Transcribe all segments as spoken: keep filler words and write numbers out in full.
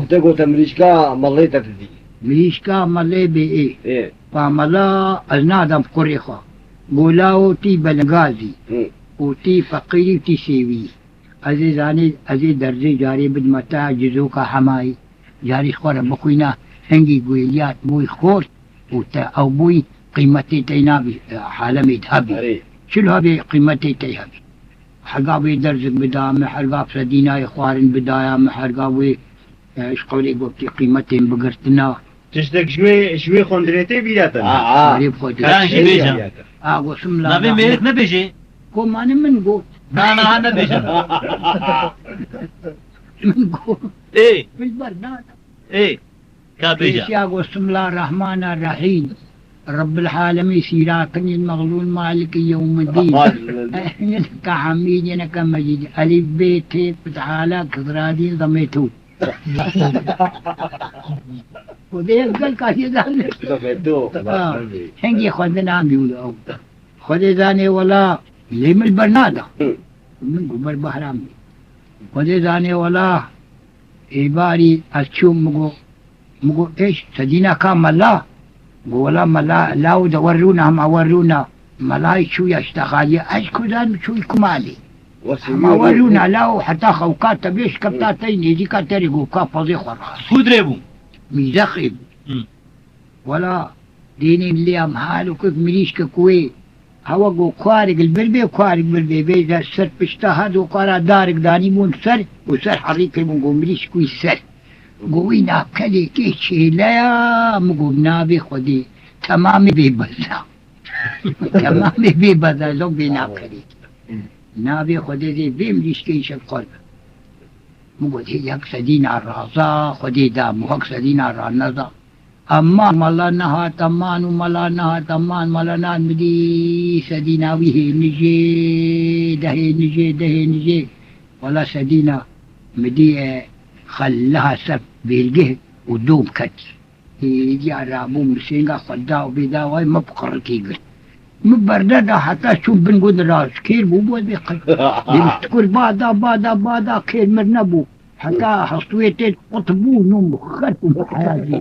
Te gote mirîşka melê te didî. Mirîşka melê bê ê. Ê. Pa mela ez nadem kurê xwe. Go lawo tî belengazî. Hı. Û tî feqîrî û tî sêwî. Ez ê zanî, ez ê derzê carê bidime te cizoka hemayî. Carî xwe re bixwîne, hingî guêliya bûy xort û te ew bûy qîmetê tey nabî, e, halemê de hebî. Erê. Çil hebê qîmetê tey hebî. Herga wê derzik bida me, herga sedînayê xwarin bidaya me, herga wê, e, ji qewlê gotî qîmetên bigirtina. Tiştek ji wê, ji wê xwendirêtê bîra te ne? A, a. Merî bi xwe dê. Ka jî bêje. A, gosim la Navê da. Mêrik nebêjê. Ko mane min got. Na, na, ha nebêje. Min got. Ê. Min ber na. Ê. Ka bêje. Pêşiya gosim la Rahmana Rahîm. Rabbil alemîn, sîratinî mexlûl, maliki yewmiddîn. Ka hamîd, yeneke mecîd. Elîf, bê, tê, fetha, la, kisra, dîn, zemê, tû. Xwedê gel ka jê zanê. Zemê, tû. Ha, hingî xwendin amî û ew. Xwedê zanê wela lê min bernada. Hı. Min got ber behram bê. Xwedê zanê wela êvarî ez çûm, min got, min got, êş, sedîna ka mela? Got, wela mela, law de wer rûna, hema wer rûna. Melayê çûya ji te xaliye, ez ku zanim çûyî ku malê. Hema wer rûna, law heta xewka te bê şikefta te yî nêzîka te rê, got, ka pezê xwe rast. Ku dirê bû? Mîzeqê bû. Hı. Wela dênên lê em hal û kif mirîşke ku wê hewa go kuarik li vir bê, kuarik vir bê, vêca ser pişta hat û kuara darik danî bûn ser û ser herî kirbûn go mirîşk wî ser. Go wî navkelê kê çêleya, min go bi navê Xwedê temamê bê beza. Temamê bê beza, zok bê navkelê. Navê Xwedê zê vê mirîşkê îşev xwar be. Min go dê yek sedîna raza, Xwedê da, min hek sedîna raneza. Eman mala nehat, eman û mala nehat, eman mala nehat, min dî sedîna wî hênijê, de hênijê, de hênijê. Wela sedîna min dî, e, xelliha ser bêrgeh û dom ket. Hêdiya rabû min sênga xwe da û bê dawayê min bi qirikî girt. Min berneda heta çûm bin gund rast kêr bû, bû ez bê qir. Dê min ştikur bada, bada, bada kêr mir nebû. Heta hestûyê tê qut bû, nû min xerk û min heya jî.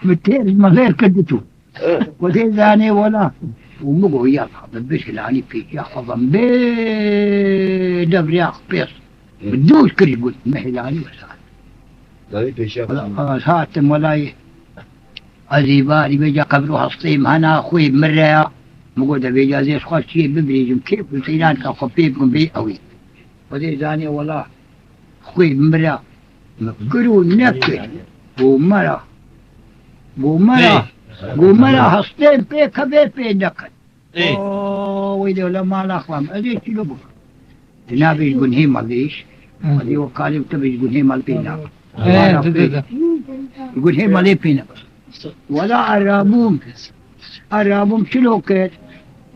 Min têr ji min lêr kir diçû. Xwedê zanê wela. Û min got, ya, bi hilanî pêşiya xwe vem bê devrêya xwe pês. Min dûr kir ji gund, min hilanî wesa. Danî pêşiya xwe. Wela, ez hatim welayê. Ez ê barî vêca qebro hestê min hena xwê min re ya. Min got, de vêca zê ji xwe çiyê bibirêjim, kêf û seyran ka xwe pê bikim bê ew ê. Xwedê zanê wela xwê min re. Min kir û nekir. Go mera. Go mera. Go mera hestên pê kevê pê nekin. Ê. Oo, wê de wela mala xwe em. Ez ê çilo bû. Tu nabê ji gunhê malê îş. Hı. Hadi o kalê tu bê ji gunhê mal pê nabê. He, mala tu pê. De, de. Ji gunhê malê pê nabê. Wela erabûm. Erabûm çilo kir.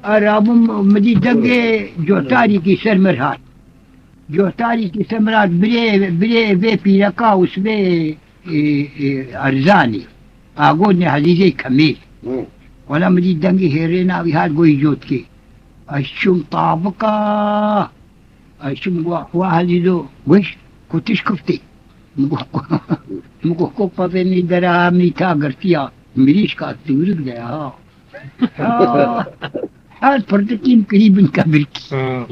Erabûm min dî dengê cotarîkî ser mir hat. Cotarîkî ser mir hat. Birê, birê vê pîreka û sibê e, e, Erzanî. A got ne Ezîzê Kemîl. Hı. Wela min dî dengê hêrê navî hat goyî cotkê. Ez çûm tabika. Ez çûm wa, wa Ezîzo, weş, ku tu şkiftî. Min got, min got, ku pevê min dera min ta girtiya. Mirîşka tûrik de ha. Ha. Her pirtikî min kirî bin kebirkî. Hı.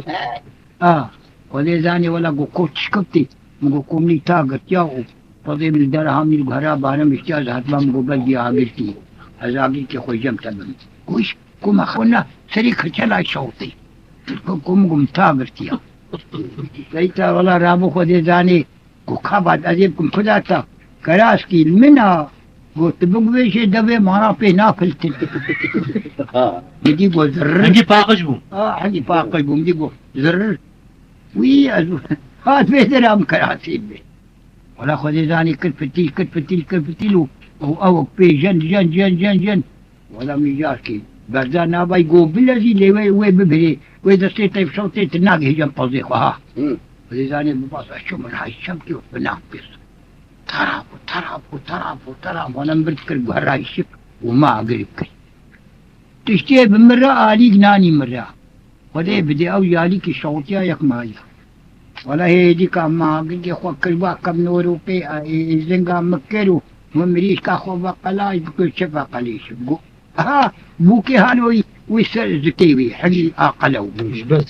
A, Xwedê zanê wela go kot şikifte. Min go komlî ta girtiya û Xwedê min li dera hamî li guhera barem îştiya ez hatma min go belkî agirtî. Ez agirkê xwe jem te bim. Goş, ku me xwe ne serê kirçela şewtê. Ku, ku min go min ta girtiya. Seyta wela rabû Xwedê zanê. Go kava ez ê bikim kuda te. Keraskî li min a. Go tu bigvêjê devê mara pê nafiltin. Ha. Min dî go zirr. Hingî paqij bû. Ha, hingî paqij bû. Min dî go zirr. Wî ez hat vê dera min kerasî bê. Wela Xwedê zanî kir fitîl, kir fitîl, kir fitîl û, û ew pê jen, jen, jen, jen, jen. Wela min carkî berda navay go bilezî lê wê, wê bibirê. Wê destê te şewtê tu nagihî cem pezê xwe ha. Hı. Xwedê zanî bibas ez çûm min hay çemkî û finan pês. Taraf û taraf û taraf û taraf wana min bir kir guherayî şik û ma agirî kir. Tiştê bi min re alîk nanî min re. Xwedê bidê ew yalîkî şewtiya yek maye. Wela hêdîka ma gingê xwe kir ba kem norokê, ê, ê, zinga min kir û min mirîşka xwe veqelay, bikir çi veqelîşim. Got, ha, bûkê halo wî, wî ser zikê wî, hingî aqelew. Bes.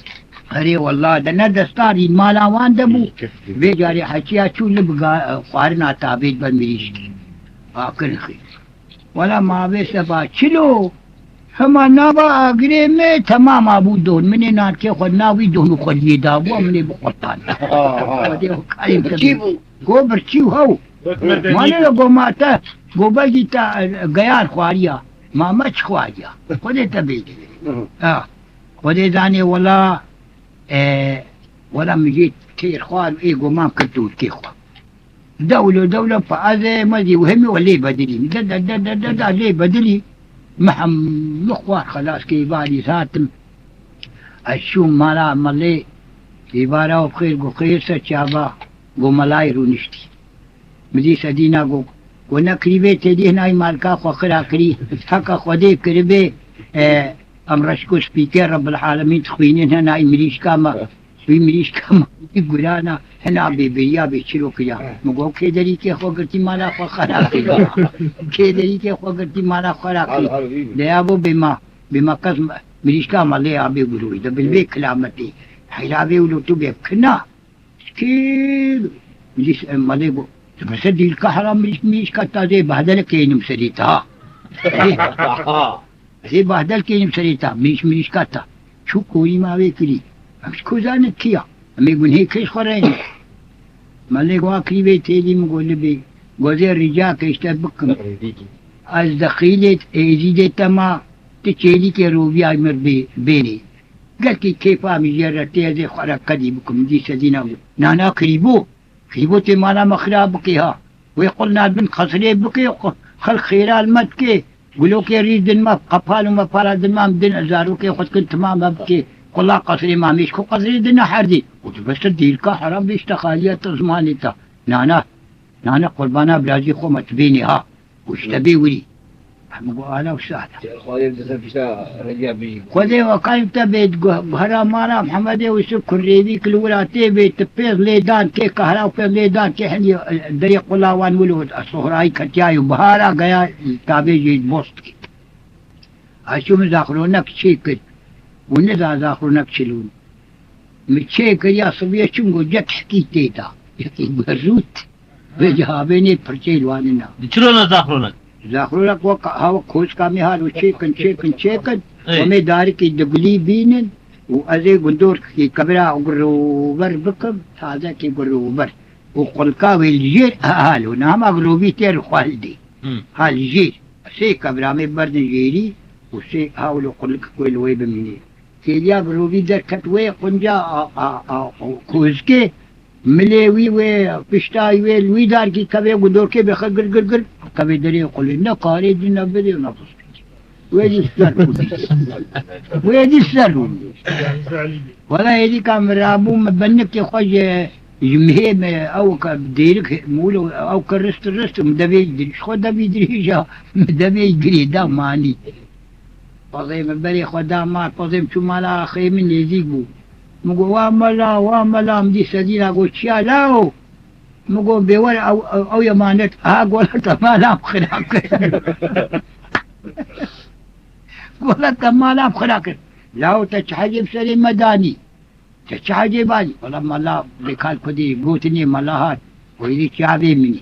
Erê wela de ne destarî mala wan de bû. Vê carê heçiya çû li biga, xwarina tabêt be mirîşkî. Akir xî. Wela ma vê seba çilo, hema nava agirê me temama bû don. Min ê nankê xwe navî don û xwediyê dabû, min ê biqurtan. Aha. Xwedê xwe karê Birçî bû. Go birçî û hew. Wek medeni. Mane de go ma te, go belkî te, e, geyan xwariya. Ma me çi xwariya? Xwedê te bêdî. Hı hı. Ha. Xwedê zanê wela, e, wela min jê têr xwar û ê go mam kir dûrkê xwe. Dewlo, dewlo, pa ez ê mezî û hemî we lê bedilî. De, de, de, de, de, de, lê bedilî. Mihemî xwar xelas kê, îvarî hatim. Ez çûm mala melê, îvara û xêr gu xêr ser çava, gu melayê rûniştî. Min dî sedîna gu, gu ne kirî vê têdî hinayî malka xwe xira kirî. Heka Xwedê kiribê, e, em reşk û spîkê Rebbil Alemîn dixwînin hinayî mirîşka me. Wî mirîşka mafî gurana hina bêbiriya bê çilo kiriya. He. Min got, kê derîkê xwe girtî mala xwe xera kiriya. Kê derîkê xwe girtî mala xwe xera kiriya. Hal, hal, wî bû. Deya bo bê ma, bê ma kes ma, mirîşka malê abê guroyî. De bilbê kilametê. Heyra bê wilo tu bê kina. Kê, mirîş, e, malê got. Tu mesela dîlka hera mirîş, mirîşka tazê bahdele keynim serî ta. Zê bahdel kênim serê ta, mirîş mirîşka ta. Çû korî ma wê kirî. Em ji ku zanin kiya? Em ê gunhê kê ji xwe reyne? Melê go a kirî vê têlî min go libê. Go zê rica ke işte bikim. Ez dexîlê êzîdê te ma ti çêlîkê roviyay mir bê, bênê. Gelkî kêfa min jê re tê ez ê xwe re qedî bikim. Dî sedîna go. Nana kirî bo. Kî bo tê mala me xira bikê ha? Wê qulna bin qesrê bikê, xelk xêra li me dikê. Gulokê rî din me, qepal û mepala din me, em din zarokê xwe dikin, tima me bikê. Qula qesrê me, mêş ku qesrê din ne herdî. Û tu bes tu dîlka heram bê, işte xaliya te zimanê te. Nana, nana qurbana birazî xwe me tu bênê ha. Û ji te bê wirî. Em got, ala û sala. Xwedê bi te pişta rêya bî. Xwedê wekayî te bê, gu-, guhera mala Mihemedê Wisif kurrêvî ki li wira tê bê, ti pêz lê dan kê, kahra û pêz lê dan kê, hinî, e, derê qula wan wilo, e, sohrayî ketiya û bihara geya, tabê jê bost kê. Ay çû min zaxronek çê kir. Û nizan zaxronek çilûn. Min çê kiriya sibiye çûm got cek hikî tê da. Yekî berût. Vê cihê bênê pirçeyê li wan nîne. Di çi rona zaxronek? Zaxronek wek ha wek koçka me halo çêkin, çêkin, çêkin. Ey. Em ê darikî digulî bînin û ez ê gundorkî kevira girover bikim, tazekî girover. Û qulka wê li jêr ha-, halo. Niha ma girovî tê li xwe hildê. Hı. Ha li jêr. Sê kevira me berdin jêrî û sê hawlo qulik wê li wê bimînê. Kêliya girovî derket wê qunca a, a, a, kozikê, milê wî wê, piştayî wê, li wî darkî kevê gundorkê bêxe gir, gir, gir, kevê derê qulê. Ne karê dî, ne birê, ne pis. Wê dî ser bû. Wê dî ser bû. Wela êdîka min rabû, min benikê xwe ji, ji mihê me, ew ke dêrik, mûlo, ew ke rist, rist, min devê dir-, ji xwe devî dirêja, min devê girê da manî. Pezê min berê xwe da mal, pezê min çû mala axê min nêzîk bû. Min got, "Wa mela, wa mela," min dî sedîna got, "Çiya lawo?" Min got, "Bê were ew, ew, ew emanet." Aha, gola te mala min xira kir. Gola te mala min xira kir. Lawo te çi hecê bi serê me danî? Te çi hecê banî? Wela mala bêkal kudê gotinê mala hat. Wêdî çavê min î.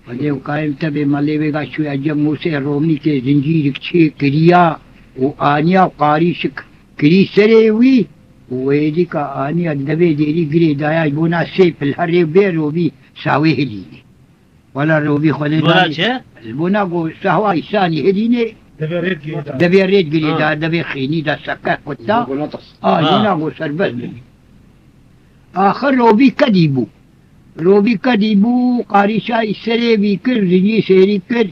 Xwedê û kayên te bê, melê vêga çûye cem Mûsê Romîkê zincîrik çê kiriya û aniya û qarîşik kirî serê wî û wêdîka aniya devê dêrî girê daya ji bona sê pil herê bê rovî sawê hilînê. Wela rovî Xwedê Ji bona danê. Çi? Ji bona ku sehwa îsanî hilînê Devê rêd girê da. Devê rêd girê Ha. da, devê xênî da seke kutta. Ji bona tas. A, Ha. ji bona ku serbest bû. Axir rovî kedî bû. Rovî kedî bû, qarîşa îserê vî kir, zincî sêrî kir.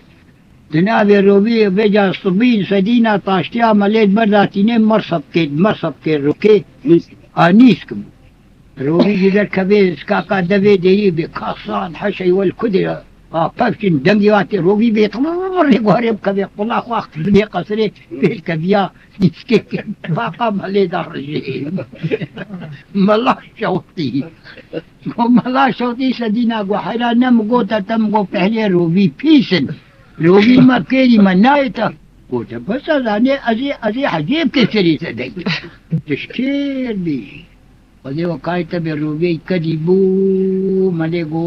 Di navê rovî vêca sibîn sedîna taştiya melê berdatînê mersebkê, mersebkê rokê. Nîsk. A, nîsk bû. Rovî jî derkevê skaka devê derî bê kasan heşey wel kudê Ha, pevçin dengê wa tê rovî bê, rê guharê bikevê, qula xwe binê qesirê pêl keviya, nîskek, baqa melê da rijê. Mela şewtî. Go mela şewtî sedîna go heyra ne mi gote te mi go pehlê rovî pîs in. Rovî me kêrî me nayê te. Gote bes ez anê ez ê, ez ê hecê bike serê te dey. Tişkêr bî. Xwedê wekayê te bê rovê kedî bû, melê go,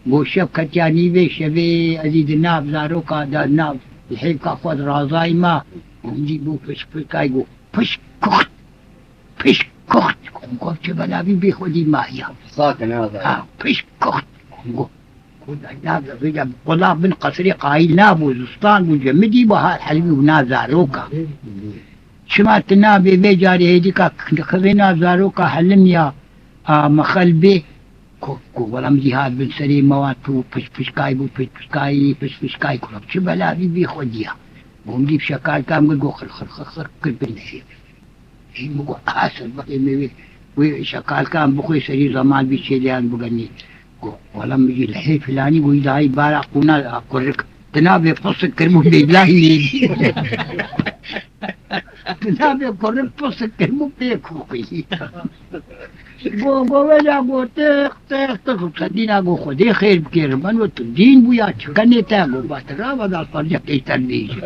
go şev ketiya nîvê şevê, ez î di nav zaroka de, nav hêvka xwe di razayî ma, go min dî bû pişk pişkay go, pişk kuxt, pişk kuxt. Go çi belavî bê xwedî mahiya. Sakin ha. Ha, pişk kuxt. Go. Qula bin qesirê qayîl nabû, zistan bû, cemidî bû, ha helbî û na zaroka. Çima tu nabê vê carê hêdîka xivê na zaroka helim ya, a, mexel bê? Ku, ku wela min jî hat bin serê me wan tu piş pişkay bû, piş pişkayî, piş pişkay kuro. Çi belavî bî xwediya. Gomdî şekalka min go xir xir xir xir kir bin şê. Min got, "Aha, ser bakê me wê, wê şekalkan bixwê serî zeman bî çêliyan bigenî." Got, "Wela min jî lehê filanî wî dayî bara qûna a kurik. Ti navê pisik kiribû bêlayî." Ti navê kurik pisik kiribû pê kuqî. Go, go, wela go, tix, tix, tix, sedîna go, "Xwedê xêr bikê, riben û tu dîn bûya, çi kenê te?" Go, "Ba ti rava da sercekê te bêje."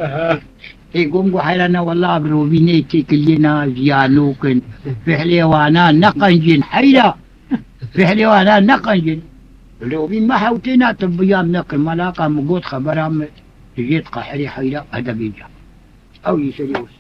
Ê gom go heyra ne wela bi rovînê têkiliyê na jiyanokin. Fihlê wana neqencin heyra. Fihlê wana neqencin. Rovî me hewtê na tu biyam nekir. Melaka mi got xebera mi dijêt qehirê heyra edebê ca. Ew yî serê wis.